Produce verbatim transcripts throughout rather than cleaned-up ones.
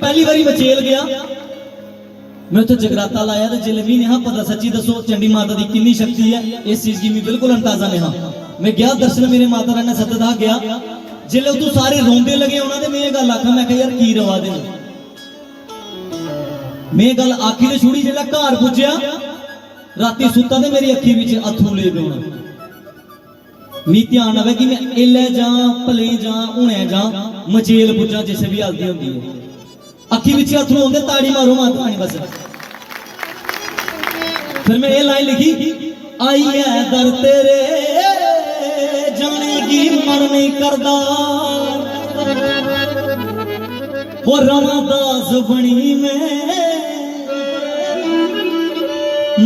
पहली बारी मचेल गया, मैं उत्थे जगराता लाया, ते जिसले मी नेहा पता, सच्ची दसो, चंडी माता दी किन्नी शक्ति है, इस चीज की मी बिल्कुल अंदाजा नेहा। मैं गया दर्शन, मेरे माता रानी ने सद्दे दा गया। जिसले उतों सारे रोंदे लगे होना, ते मैं ये गल्ल आखा, मैं आखा, "यार, की रवा दे न?" मैं ये गल्ल आखी ते छुड़ी, जिसले घर पुज्जेआ, राती सुत्ता ते मेरी अक्खी बिच अत्थरू ले पे होना। मी ध्यान आवे कि मैं एल्लै जां, भलें जां, हुनै जां, मचेल पुज्जां, जिसै बी हालती होंदी है। अक्खी बिच अत्थरू औंदे, ताड़ी मारो माता रानी बस। फिर मैं एह् लाइन लिखी, "आई ऐ दर तेरे, जाने गी मन नहीं करदा।" वो रवां दास बनी मैं,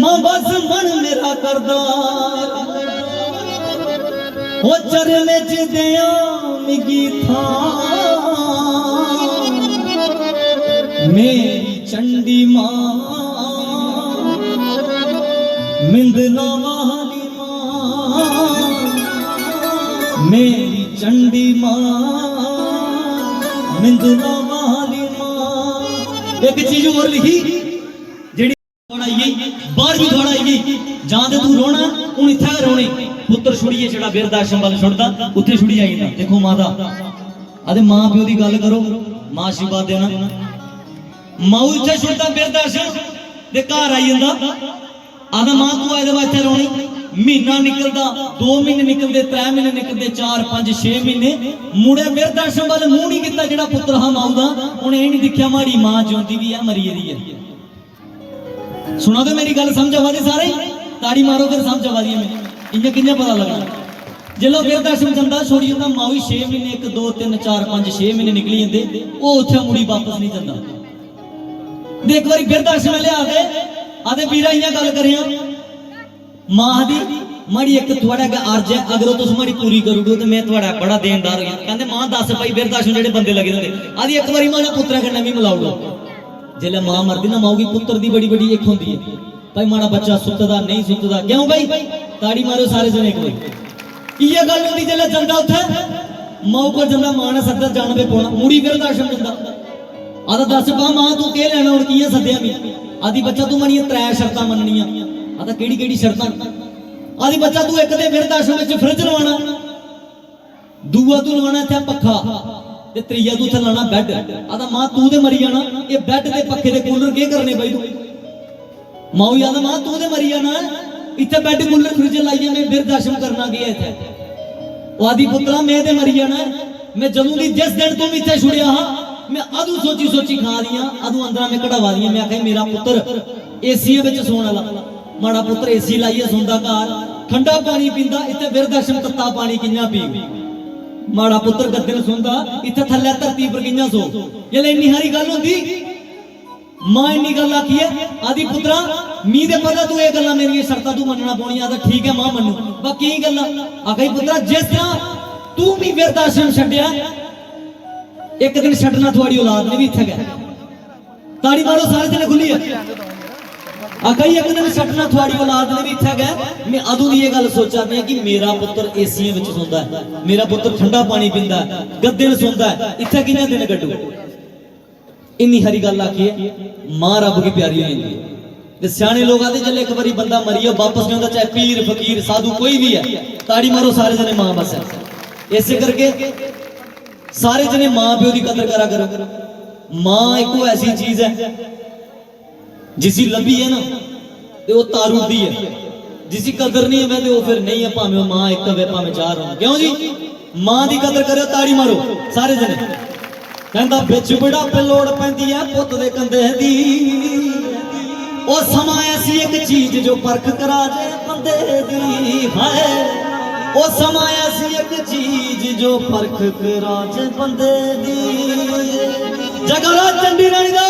मां बस मन मेरा करदा। वो चरने च देआ मिगी थां, मेरी चंडी मां, मिंदना वाली मां, मेरी चंडी मां, मिंदना वाली मां। एक चीज और लिखी, जेड़ी थुआढ़ा आई गई, बाहर भी थुआढ़ा आई गई, जां ते तू रोना, हून इत्थै गै रोने। पुत्तर छुड़ियै जेह्ड़ा बिरध आश्रम बल छुड़दा, उत्थै छुड़ियै आई जंदा। देखो माता, आदे मां प्यो दी गल्ल करो, मां आशीर्वाद देना। माऊ इत्थै छुड़दा बिरध आश्रम, ते घर आई जंदा। आदा मां तू आए दे बाद इत्थै रौह्नी। म्हीना निकलदा, दो म्हीने निकलदे, त्रै म्हीने निकलदे, चार, पंज, छे म्हीने। मुड़े बिरध आश्रम बल मूंह नहीं कीता, जेह्ड़ा पुत्तर हा माऊ दा। उ'नें एह् नहीं दिक्खेआ माड़ी मां जिउंदी बी ऐ, मरी गेदी ऐ। सुना दे मेरी गल्ल, समझ आवा दी सारे? ताड़ी मारो फिर, समझ आवा दी है। इ'यां कि'यां पता लगना? जिसलै ओह् बिरध आश्रम जंदा, छोड़ी जंदा, माऊ गी छे म्हीने, इक, दो, तिन्न, चार, पंज, छे म्हीने निकली जंदे, ओह् उत्थै मुड़ी बापस नहीं जंदा। ते इक बारी बिरध आश्रम आह्ले आखदे, आखदे, "बीरा, इ'यां गल्ल करेआं।" मां आखदी, "माड़ी इक थुआढ़े अग्गें अर्ज ऐ, अगर ओह् तुस माड़ी पूरी करी ओड़ो ते में थुआढ़ा बड़ा देनदार होई जाना।" कहंदे, "मां, दस भाई बिरध आश्रम जेह्ड़े बंदे लगे दे होंदे।" आखदी, "इक बारी मां ने पुत्तरै कन्नै बी मलाई ओड़ो।" जिसलै मां मरदी ना, माऊ गी पुत्तर दी बड़ी बड्डी इक होंदी ऐ। भाई, माड़ा बच्चा सुत्ते दा, नेईं सुत्ते दा, क्यों भाई? ताड़ी मारो सारे जने इक बारी। इ'यै गल्ल होंदी, जिसलै जंदा उत्थै, माऊ कोल जंदा, मां ने सद्दे दा, जाना पे पौना, मुड़ी बिरध आश्रम जंदा। आखदा, "दस बा मां, तू केह् लैना हून, कि'यां सद्देआ मी?" आखदी, "बच्चा, तू मनियै त्रै शर्तां मन्ननियां।" आखदा, "केह्ड़ी केह्ड़ी शर्तां?" आखदी, "बच्चा, तू इक ते बिरध आश्रम च फ्रिज लवाना, दूआ तू लवाना इत्थै पक्खा, ते त्रीया तू इत्थै लाना बैड।" आखदा, "मां, तू ते मरी जाना, एह् बैड ते पक्खे ते कूलर केह् करने भाई तू?" माऊ गी आखदा, "मां, तू ते मरी जाना ऐ, इत्थै बैड कूलर फ्रिज लाइयै में बिरध आश्रम करना केह् ऐ इत्थै?" ओह् आखदी, "पुत्तरा, में ते मरी जाना ऐ, में जदूं दी, जिस दिन तू मिगी इत्थै छुड़ेआ हा, में अदूं सोची सोची खा दी आं, अदूं अंदरा में कढावा दी आं।" में आखेआ, "मेरा पुत्तर एसियें बिच सौन आह्ला, माड़ा पुत्तर एसी लाइयै सौंदा घर, ठंडा पानी पींदा, इत्थै बिरध आश्रम तत्ता पानी कि'यां पीग? माड़ा पुत्तर गद्दे 'र सौंदा, इत्थै थल्लै धरती पर कि'यां सौ?" जिसलै इन्नी हारी गल्ल होंदी, मां इन्नी गल्ल आखियै आखदी, "पुत्तरा, मी ते पता तू एह् गल्लां, मेरियां शर्तां तू मन्नना पौनियां।" आखदा, "ठीक ऐ मां, मन्नू, बा केह् गल्लां?" आखा दी, "पुत्तरा, जिस तरह तू मी बिरध आश्रम छड्डेआ, इक दिन छड्डना थुआड़ी औलाद ने बी इत्थै गै।" ताड़ी मारो सारे जने खुल्लियै। आखा दी, "इक दिन छड्डना थुआड़ी औलाद ने बी इत्थै गै।" में अदूं दी एह् गल्ल सोचा दी आं कि मेरा पुत्तर एसियें बिच सौंदा ऐ, मेरा पुत्तर ठंडा पानी पींदा ऐ, गद्दे 'र सौंदा ऐ, इत्थै कि'यां दिन कड्ढू? इन्नी हारी गल्ल आखियै मां रब गी प्यारी होई जंदी ऐ। ते स्याने लोक आखदे, जिसलै इक बारी बंदा मरी जा, बापस नहीं औंदा, चाहे पीर, फकीर, साधु, कोई भी ऐ, ताड़ी मारो सारे जने, मां बस ऐ। इस करके सारे जने मां प्यो दी कदर करा करो। मां इक ऐसी चीज ऐ, जिसी लब्भी ऐ ना, ते ओह् तार उड़दी ऐ। जिसी कदर नहीं होवे, ते ओह् फिर नहीं ऐ, भामें ओह् मां इक होवे, भामें चार होन। क्यों जी? मां दी कदर करो, ताड़ी मारो सारे जने। कहंदा, "बिच बुढ़ापे लोड़ पैंदी ऐ पुत्त दे कंधे दी। ओह् समां ऐसी इक चीज जो परख करा जे बंदे दी। हाय, ओह् समां ऐसी इक चीज जो परख करा जे बंदे दी।" जयकारा चंडी रानी दा,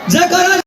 जयकारा।